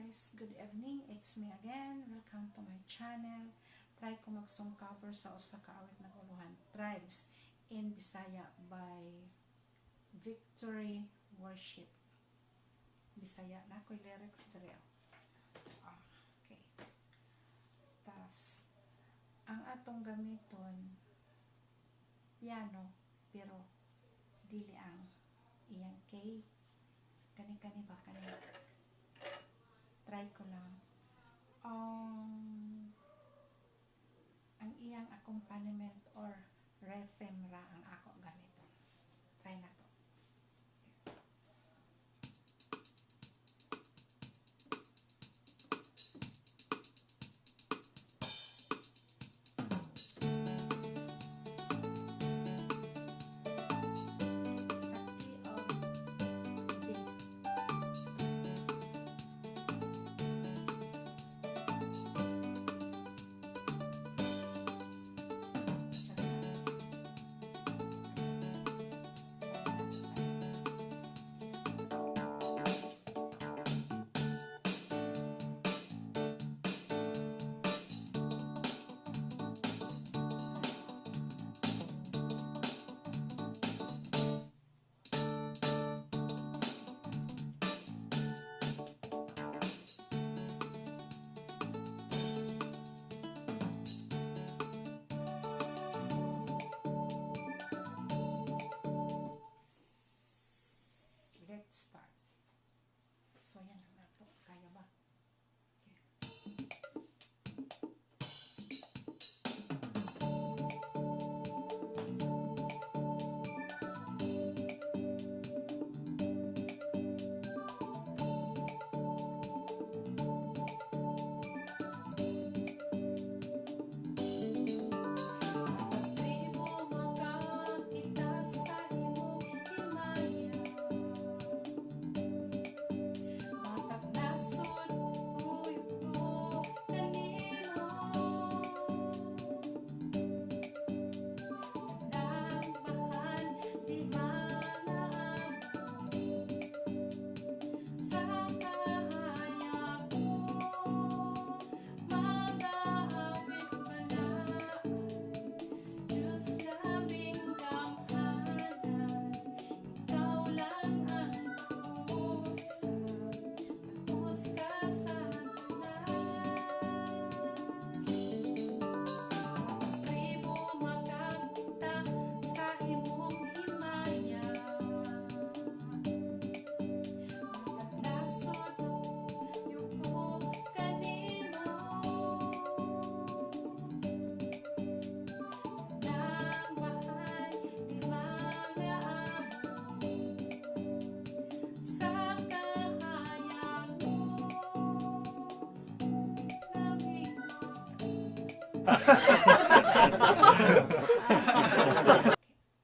Guys! Good evening! It's me again. Welcome to my channel. Try ko mag-song cover sa usa ka awit ng uluhan, Tribes in Bisaya by Victory Worship. Bisaya na ko'y lyrics diri, oh. Ah, okay. Tas ang atong gamiton piano, pero dili ang iyang key, kani kani ba, kani. Try ko lang ang iyang accompaniment or rhythm ra ang ako gamiton. Try na to. Sa key of D. Let's start. So, yan lang nato. Kaya ba? Okay. Tribo makakita sa imong himaya, matag nasod moyuko kanimo. Tanang bahan di mangaabot sa kahayag mo. Magaawit balaan, Diyos labing gamhanan, ikaw lang ang usa, takos ka sa tanan. Tribo makakita sa imong himaya, matag nasod yuko kanimo. Tanang bahan di mangaabot sa kahayag mo. Labing.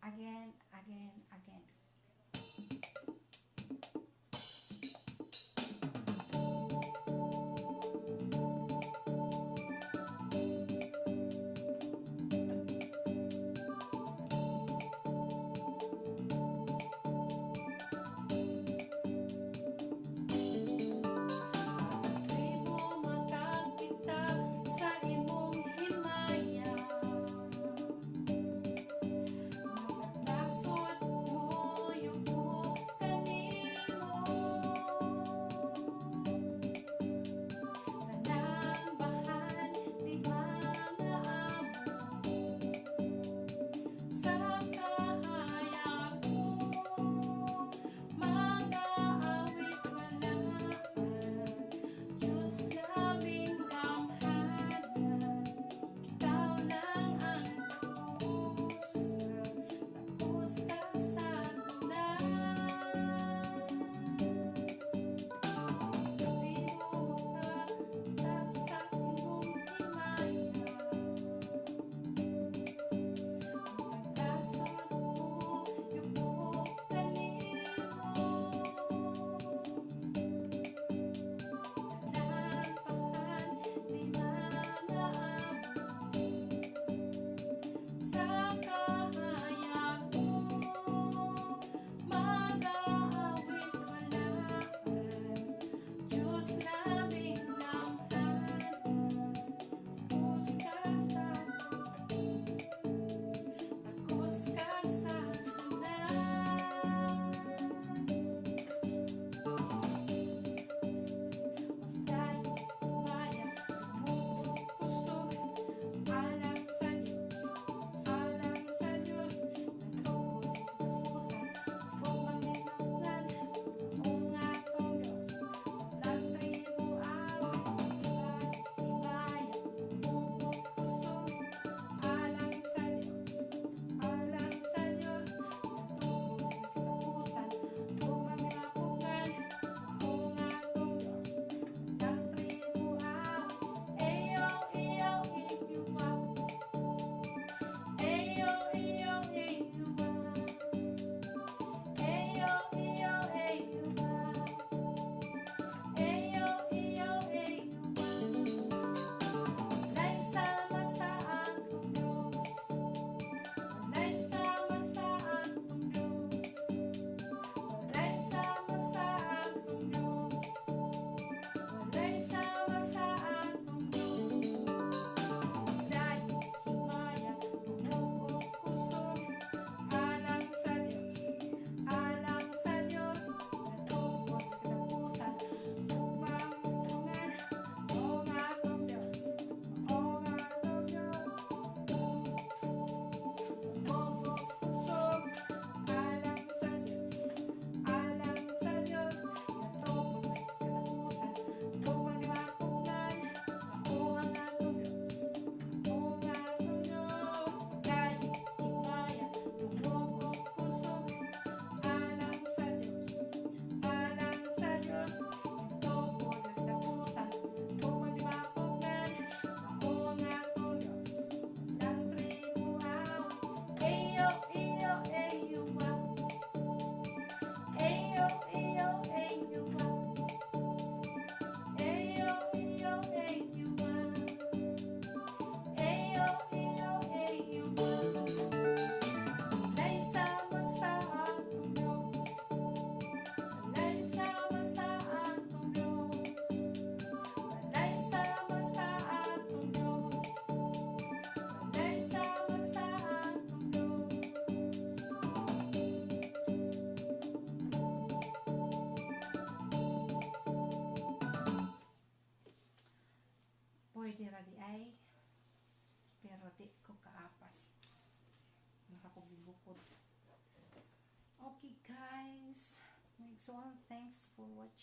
Again, again, again. Tribo makakita sa imong himaya.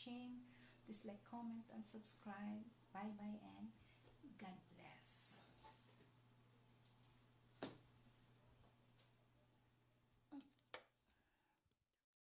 watching. Please like, comment, and subscribe. Bye bye and God bless.